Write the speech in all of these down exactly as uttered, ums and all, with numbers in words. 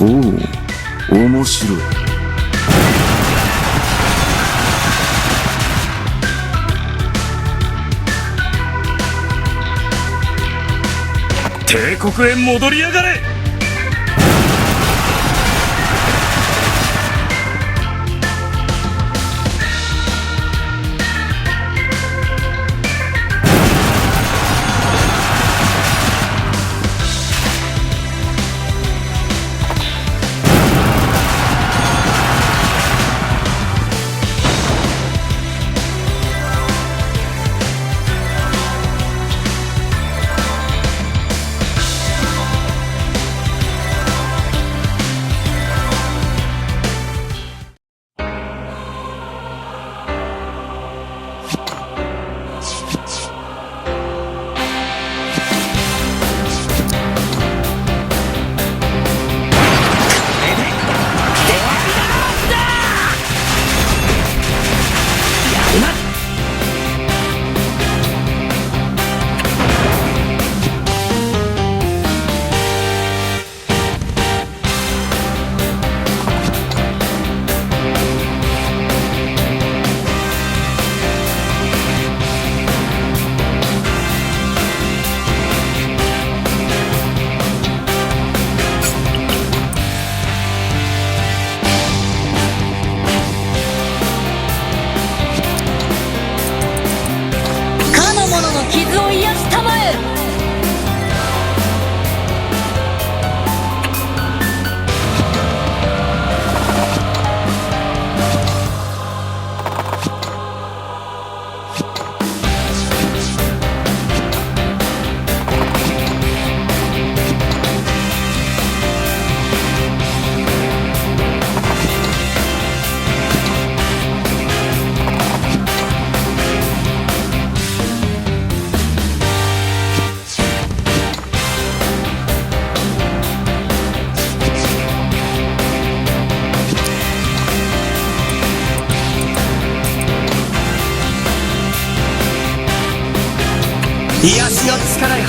おお、面白い。帝国へ戻りやがれ！かの者の傷を癒したまえ。癒しの力よ。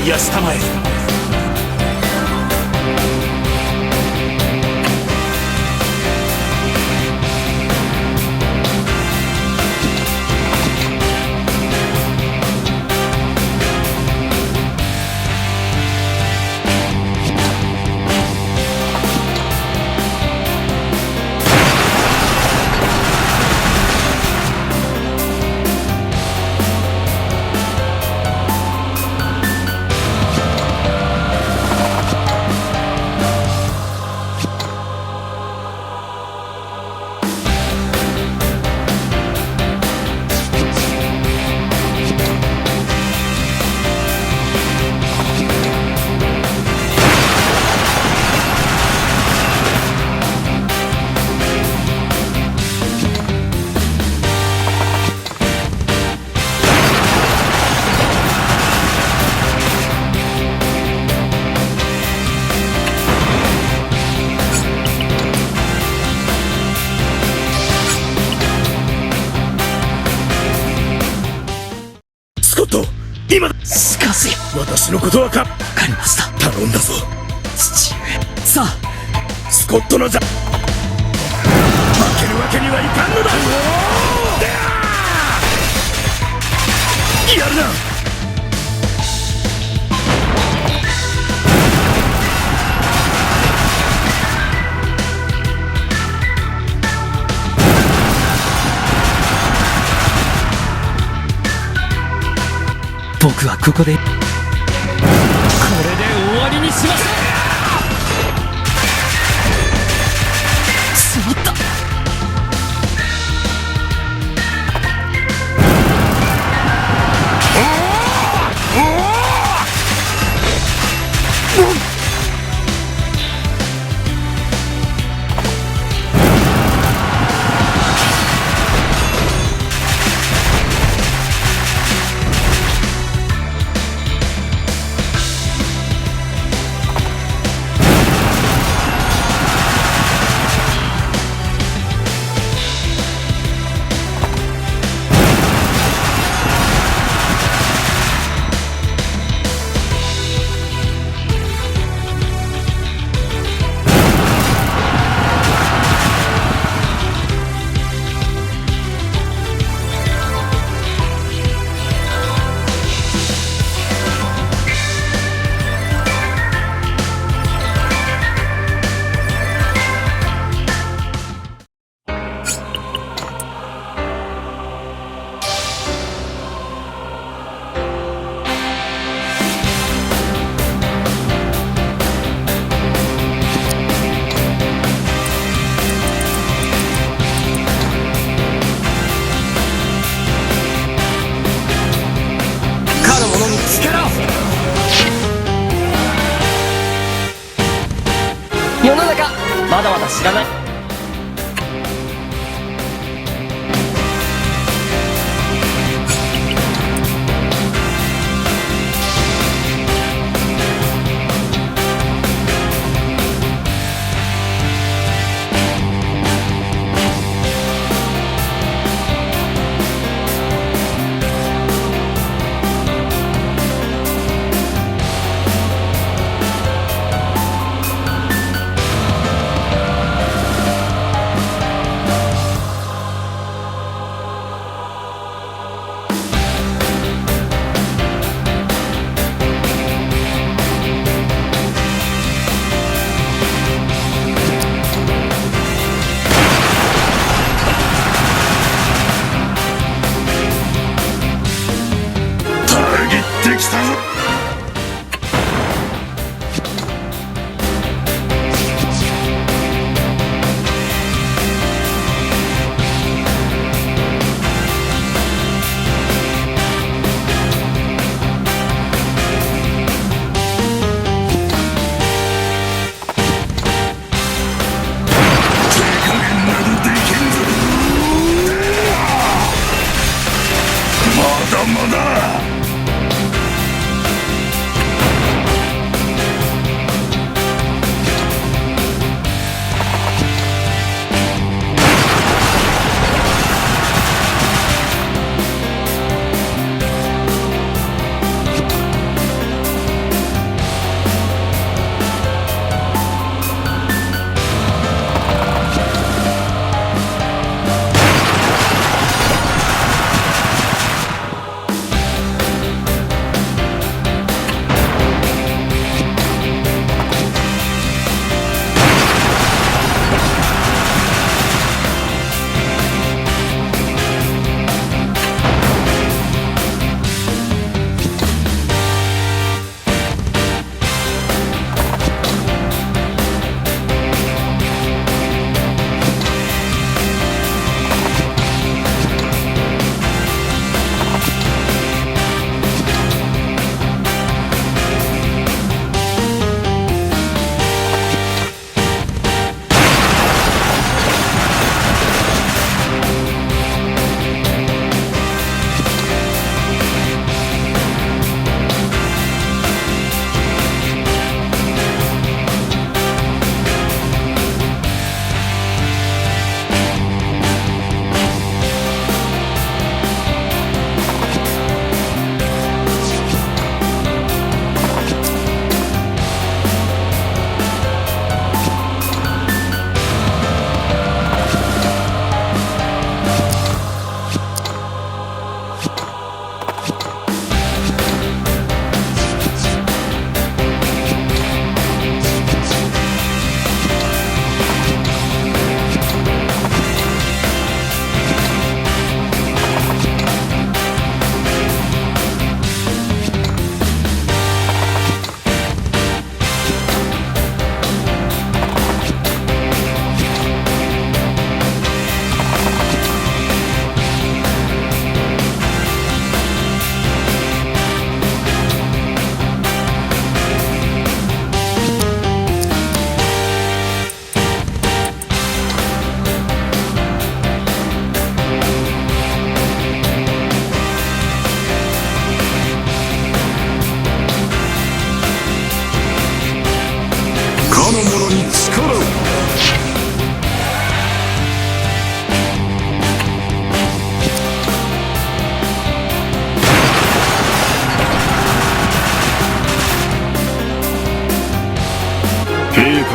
やしたまえ。スコット、今だ！しかし、私のことはか、わかりました。頼んだぞ。父上。さあ。スコットのじゃ、負けるわけにはいかんのだ！やるな！僕はここで、これで終わりにしましょう。しまった。かの者に力を！世の中、まだまだ知らない。たるぎってきたぞ。手加減などできんぞ。まだまだ。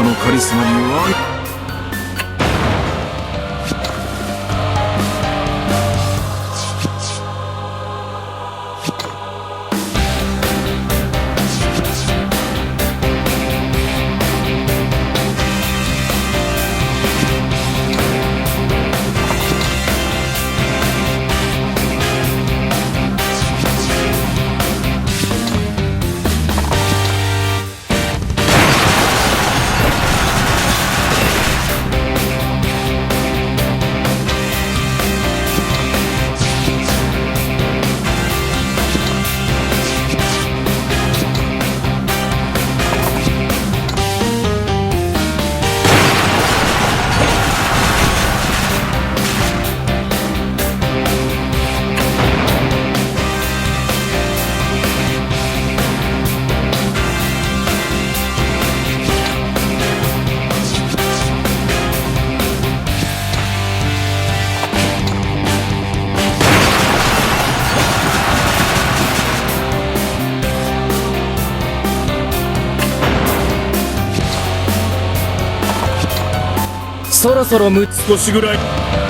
のカリスマには。そろそろむ、少しぐらい。